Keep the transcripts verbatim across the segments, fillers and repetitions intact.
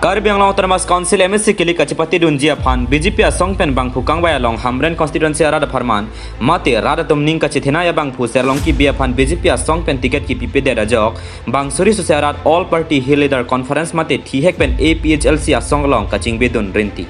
Karbi Anglong Autonomous Council M A C kili kachepatedunji aphan B J P asong pen bangphu kangvai along Hamren constituency arat apharman mate rat atum ning kachethenei abangphu Serlongki Bey aphan B J P asong pen ticket kipipedet ajok bang suri sose arat All Party Hill Leader Conference mate thihek pen A P H L C asong along kachingvedun rinti.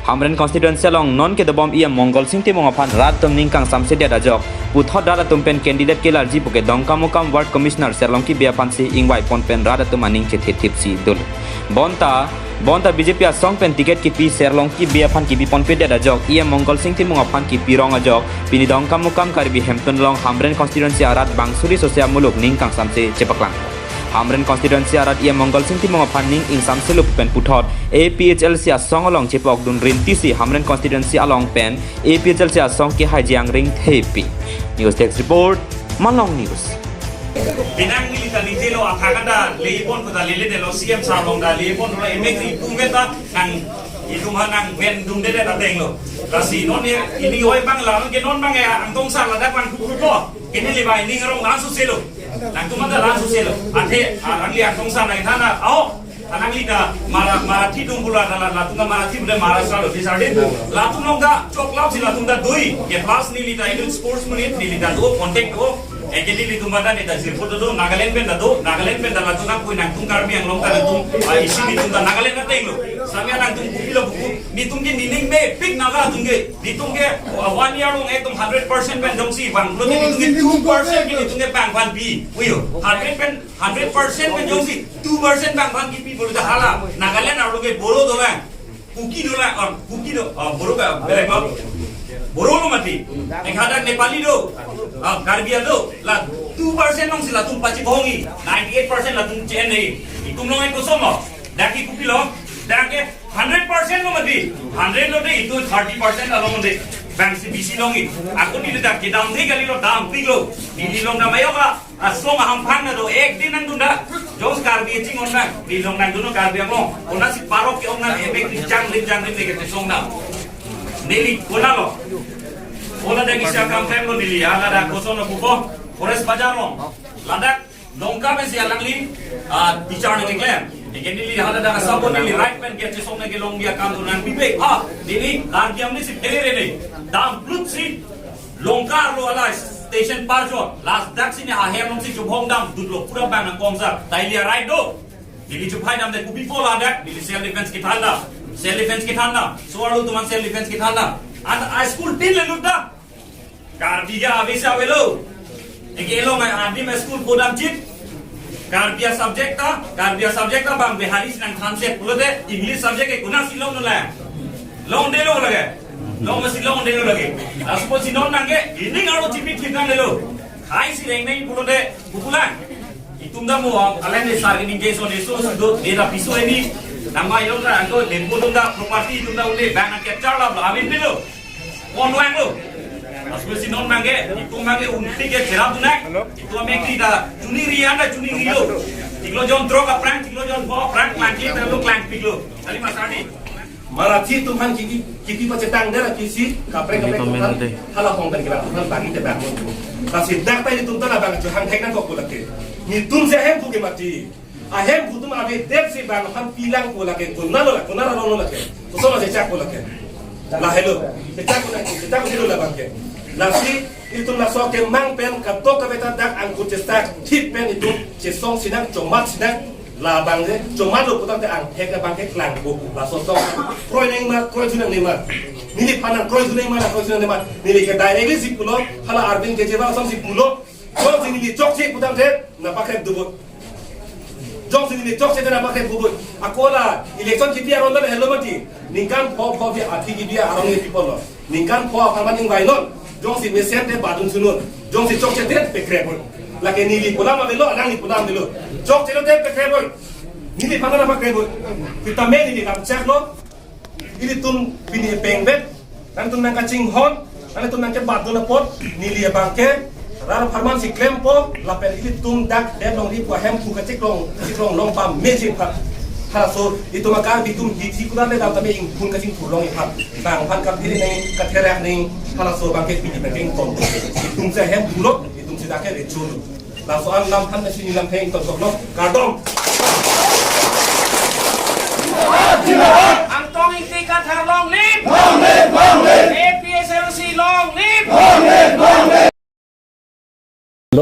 Hamren constituency along non kedobom E M Mongal Sing Timung aphan rat atum ning kangsamsedet ajok puthot rat atum pen candidate kelarji puke Dongkamukam Ward Commissioner Serlongki Bey aphansi ingvaipon pen rat atum aning chethethipsi dolo. Bonta, bonta B J P asong pen ticket kipi Serlongki Bey aphan kipiponpedet ajok E M Mongal Sing Timung aphan kipirong ajok pini Dongkamukam Karbi Hemtun along Hamren constituency arat bang suri sose amuluk ning kangsamse chepaklang. Hamren constituency arat E M Mongal Sing Timung aphan ning ingsamselo pen puthot A P H L C asong along chepokdun rintisi Hamren constituency along pen A P H L C asong kehaiji angring thepi. News Desk Report, Malong News. Binang neli ta nijelo athak ta lepon ko ta leledetlo, C M sir along ta lepon lo, M A C itum ta nang, itum ha nangvendundedet atenglo. Lasi non ye, ili oi bang la, non ke non bang ya, Angtong sir ladak bang kuku po. Kene le bang ining arong langsuselo. Nangtum ta langsuselo. Athe, ah, alangli Angtong sir nangthan na, ao, alangli ta Mara-, Marathi dum bula ta la, latum ta Marathi bula Maharashtra lo, bisar din. Latum along ta choklap si latum ta dui. Ke plus neli ta itu sports minute, neli ta do, contact do. Eke nelitum ta neta jirpo do, Nagaland pen ta do, Nagaland pen ta latum ta pui nangtum Karbi Anglong ta nangtum, ah, isi nelitum ta Nagaland atenglo. Samya nangtum kopilo pupu, nelitum ke nining mepik Naga atum ke, nelitum ke, ah, one year along ekdom hundred percent pen jongsi bang, lo nelitum ke two percent ke nelitum ke bang aphan pi, puyo. Hundred pen, hundred percent pen jongsi two percent bang aphan kipi pulo ta hala, Nagaland arlo ke Bodo dolang. Kuki dolang, ah, Kuki do, ah, Boro ka, belek lo. Boro lo mati. Ekhadak Nepali do, ah, Karbi do. La two percent alongsi latum pachibongi, ninety-eight percent latum chennei. Itum along ekosomlo. Dak ke kopilo, dak ke hundred percent lo mati. Hundred lo de, itum thirty percent along de. Bang si bisi longi. Ako neli dak kedamde kalilo, dampiklo. Neli along dam ayo ka. Asong ahamphan ta do, ek din nangdun ta. Jongsi Karbi chinghon nang, neli along nangdun Karbi Anglong. Konatsi parok ke-ong nang, M A C jangrim jangrim neke chesong nang. Neli konatlo. Konat dak isi akam klemlo neli, hala dak kosonlo pupo, Forest Bazar along. Ladak Dongka pensi alangli, ah, bichar nangkeklem. Eke neli hala dak asabo neli right pen ke chesong nangkelongji akam do nangpipe. Ah, neli Karbi Anglong si phere ne. Dam plut si Longkar lo ala station parjot, last dak si ne ahem alongsi chubhong dam, dutlo pura bang nangkomsar, ta ili arai do. Neli chuphai damde kopi po ladak, neli self defense kethan dam, self defense kethan dam, so arlo atum an self defense kethan dam. An a school tin le lut dam. Karbi ke ave si avelo. Eke elong ai adim school podam chit. Karbi a subject ta, Karbi a subject ta bang Bihari si nangthanset pulote English subject ke konatsi longdun lang. Longdelo lake. Long masi longdelo lake. Laso apotsi non nangke, ining arlo chipi thik nangnelo. Khai si reng nang pulote, pupulang. Itum ta mo, alangli sar ini ke so ne so do, ne ta piso ini. Nama ilong ta angko, lempo tum ta property itum ta ule, bang nang capture la, amin delo. Konwanglo. Laso apotsi non nangke, itum nangke unti ke cherap dunang. Itum ame kita, chuningri anda chuningri lo. Chiklo jon drug aphrang, chiklo jon pho aphrang, klangkle ta lo klangpiklo. Kali Mas Ardi. Marathi atum aphan kiki, kiki pachetang dera kisi, kaprek kaprek atum aphan, hala hong pen kira atum aphan bagi te bang. Lasi dak ta itum ta labang chu hang thek nangkok pu lake. Netum si ahemphu ke mati. Ahemphu atum avedet si bang aphan pilang pu lake, konatlo la, konat arong lo lake. Koson la chechak pu lake. Lahelo. Chechak pu lake, chechak pu labang ke. Lasi itum laso kemang pen kadokave ta dak angkur chestak thik pen itum chesong sinang, chomat sinang. Labang je, chomatlo putangte angthek abang ke klangpo. Laso tong kroinangma, kroidunangma. Neliphan nang kroidunangma, nang kroidunangma. Neli ke directly si pulo, hala Arvind Kejriwal asonsi pulo. Jongsi neli chokche putangte, nangpakrep dubut. Jongsi neli chokche te nangpakrep dubut. Ako la election kipi aron ta helo mati. Ningkan pho pho pi athi kipi arong ye people lo. Ningkan pho apharman ingvainon. Jongsi mesen te badun sunun. Jongsi chokche te pekrepon. Lake neli pulam avelo, alangli pulam avelo. Chokche lo te pekrepon. Neliphan ta pakrepon. Sitame neli kamchak lo. Ilitum pini pengvet. Nangtum nangkachinghon. Nangtum nangkebadun apot. Neli abang ke. Rat apharman si klempo, lapen ilitum dak det longri pu ahemphu kachiklong, kachiklong long pame ji phat. Halaso itum akar bitum hi hi kudan le dam tame ingpun kachingthur longji phat. Bang aphan kaphere nang, katherak nang, halaso abang ke pini abang ke ington. Itum si ahemphu lo, itum si dak ke recho lo. Laso an lam aphan nasi nelam ke ington sok lo. Kardom.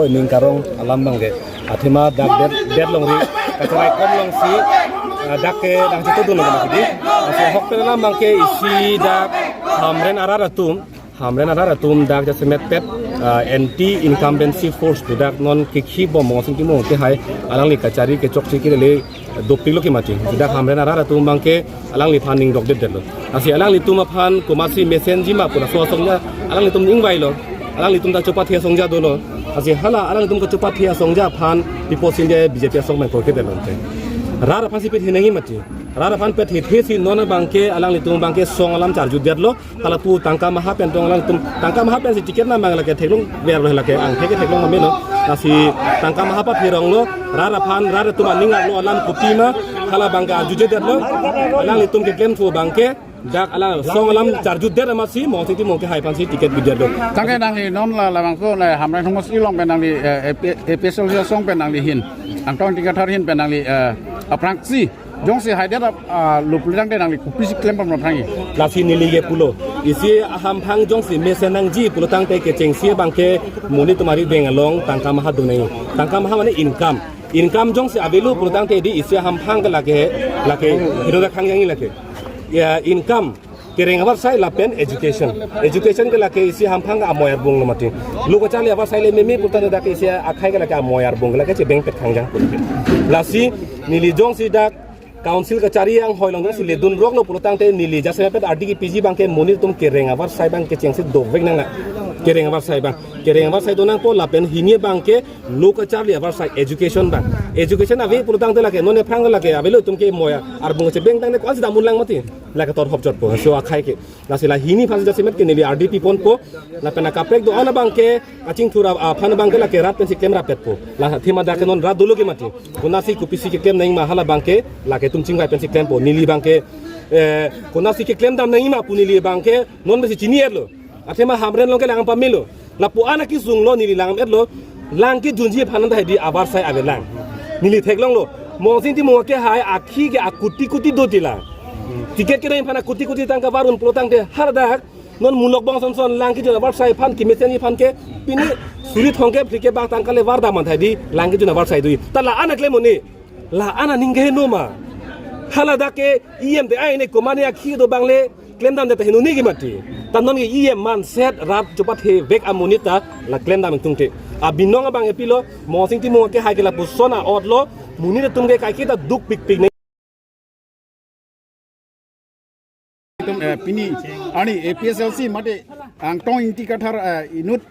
Ning karong alam abangke. Athema dak det, det longri. Kacherai kom longsi, ah, dak ke nangchetongdun longri. Lasi ahok pen alam abangke isi dak Hamren arat atum. Hamren arat atum dak jasemet pet, ah, anti incumbency force pu dak non kikhi bom Mongsing Timung kehai alangli kachari kechokche kelele dopiklo ke mati. Dak Hamren arat atum abangke alangliphan ning dokdetdetlo. Lasi alanglitum aphan komatsi mesenji ma pu laso asong ja alanglitum ning vailo. Alanglitum ta chopathe asong ja dolo. Lasi hala alanglitum kachopathe asong ja aphan People's India B J P asong abang korkedetlo ante. Rat aphansi pethe nangji mati. Rat aphan pethe thesi non abangke alanglitum abangke song alam charjudetlo. Hala pu tangka maha pen tong alanglitum tangka maha pensi ticket nangmang lake theklong verlo lake angthek ke theklong mamelo. Lasi tangka maha patheronglo, rat aphan rat atum aning arlo alam kopima hala abangke arjujedetlo. Alanglitum keklemthu abangke dak alang song alam charjudet amatsi Mongsing Timung kehai aphansi ticket pidetlo. Tangke nangli non la labangso la Hamren Humos ilong pen nangli, eh, A P, A P H L C asong pen nangli ahin, Angtong Ingti Kathar ahin pen nangli, eh, aphrangsi jongsi haidet ap, ah, lo pulotangte nangli kopisi klem pamlo aphrangsi. Lasi neli ke pulo. Isi ahamphang jongsi mesen nangji pulotangte kechengsi abangke monit atum ari bank along tangka maha do nangji. Tangka maha mane income. Income jongsi avelo pulotangte di isi ahamphang ke lake, lake, hero da khangjangji lake. Ya, income, kereng avarsai lapen education. Education ke lake isi ahamphang amoi arbung lo mati. Lo kacharli avarsai le meme pulotangte dak isi akhai ke lake amoi arbung ke lake chebeng pet khangjang. Lasi neli jongsi dak council kachari anghoi along jongsi ledun roklo pulotangte neli jasemet pet ardi kepiji abangke monit atum kereng avarsai abang kechengsi dovek nang la. Kereng avarsai abang. Kereng avarsai do nangpo lapen hini abangke lo kacharli avarsai education abang. Education ave pulotangte lake non aphrang lake avelo atum ke moi arbung chebeng tangte ko-ansi dam unlang mati. Lake tor hop jotpo. So akhai ke. Lasi la hini aphan jasemet ke neli ardi piponpo. Lapen akaprek do-an abangke kachingthur aphan abangke lake rat pensi klem rapetpo. La athema dak ke non rat dolo ke mati. Konatsi kopisi keklem nangji ma hala abangke lake atum chingvai pensi klempo. Neli abangke, eh, konatsi keklem dam nangji ma pu neli abangke non pensi chini-etlo. Athema Hamren along ke lang pamelo. Lapu-an akesung lo neli lang-etlo. Lang kejunji aphan anta hedi avarsai avelang. Neli theklonglo. Mongsing Timung kehai akhi ke akuti kuti do ti lang. Ticket kedeng aphan akuti kuti tangka var-un pulotangte hadak non Mulok Bong son son lang kejun avarsai aphan kemesenji aphan ke pini suri thomkep phlikep abang tangka le var dam anta hedi lang kejun avarsai do. Ta la-an aklem un-e. La-an aning keheno ma. Hala dak ke E M te ai ne komane akhi do abang le klem damdet heno nangji mati. Ta non ke E M manset rat chopathe vek amonit ta la klem dam ingtungte. Abinong abangke pilo, Mongsing Timung kehai ke lapuson a-otlo, monit atum ke kaike ta dukpikpik nang. Itum, eh, pini arni A P H L C mate Angtong Ingti Kathar, eh, inut,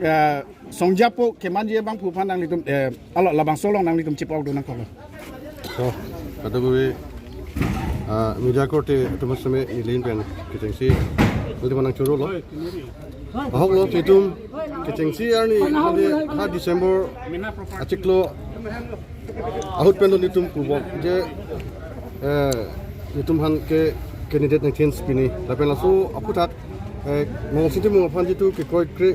eh, songjapo kemanji abangphu aphan nanglitum, eh, alo labangso along nanglitum chipok do nangkoklo. So, kadokave, ah, media korte atum asame neli ahin pen kechengsi nelitum nangchorolo. Ahoklo itum kechengsi arni mane ha December achiklo ahut pen nelitum kubok je, eh, nelitum aphan ke candidate nang change pini. Lapen laso aphuthak, eh, Mongsing Timung aphan jitu kekroikre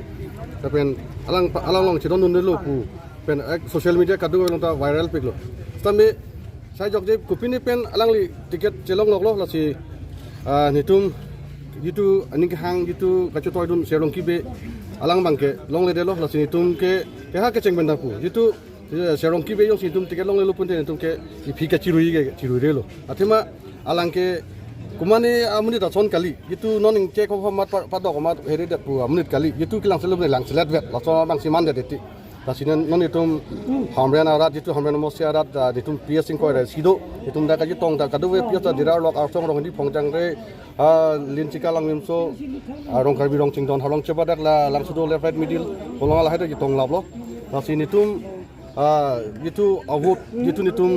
lapen alang alanglong chedondunlo pu pen ek social media kadokave along ta viral piklo. Sitame sai jokje kopine pen alangli ticket chelongloklo lasi, ah, nelitum jitu aning kehang jitu kachetoidun Serlongki Bey alang abangke longledetlo lasi nelitum ke keha kecheng pen ta pu. Jitu, eh, Serlongki Bey jongsi nelitum ticket longlelo pulote nelitum ke iphi kachirui ke chiruirelo. Athema alang ke komane amonit ason kali. Jitu non ingke ko mat pa-, padok mat heredet pu amonit kali. Jitu kelang selum ne lang selet vet. Laso abang siman det eti. Lasi non, non itum Hamren arat jitu Hamren Mosi arat, ah, itum P S ingkoi ra sido, itum dak kachetong dak kadokave P S ta Dirarlok, Arsong, Ronghini, Phongjangre, ah, Linchika, Langvimso, ah, Rongkarbi, Rongchingdon, Harlong chepadak la, Langsudo left right middle, kolong lahai ta chetong laplo. Lasi nelitum, ah, jitu avote, jitu nelitum,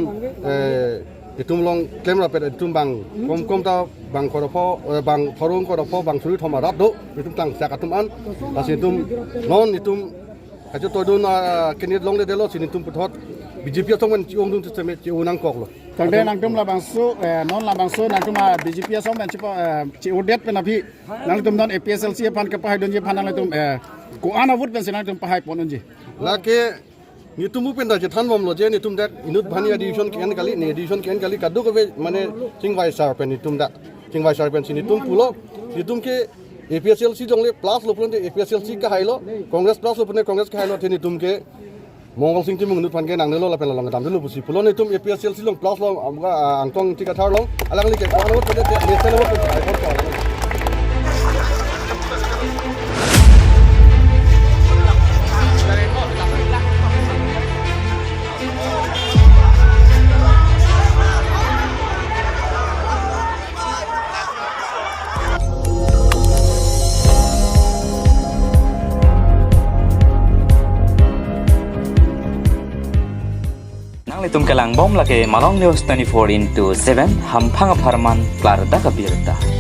eh, itum along klem rapet itum bang, kom kom ta bang koropo, eh, bang thorung koropo, bang suri thom arat do, itum tangsak atum an, lasi itum non itum kachetoidun, ah, candidate longledetlo si nelitum puthot B J P asong pen chi-ongdun sitame chi-o nangkoklo. Tangte nangtum labangso, eh, non labangso nangtum, ah, B J P asong pen chipo, eh, chi-odet pen aphi nangtum non A P H L C aphan kapahaidunji aphan nangtum, eh, ko-an avote pensi nangtum pahai pon unji. Lake nelitum pen ta chethanbomlo je nelitum dak inut bhani a-division ke-en kali, ne division ke-en kali kadokave mane chingvai sar pen nelitum dak. Chingvai sar pensi nelitum pulo, nelitum ke APHLC jongle plus lo pulote APHLC kahailo, Congress plus lo pulote Congress kahailo, athe netum ke Mongalsing Timung inut aphan ke nangnelo lapen along kedam delo pusi pulo. Netum APHLC along plus lo, amka, ah, Angtong Ingti Kathar along, alangli ke kuan lo pulote, national lo pulote, icon ko. Nanglitum kelang bom lake Malong News twenty-four into seven, hamphang apharman klardak abirta.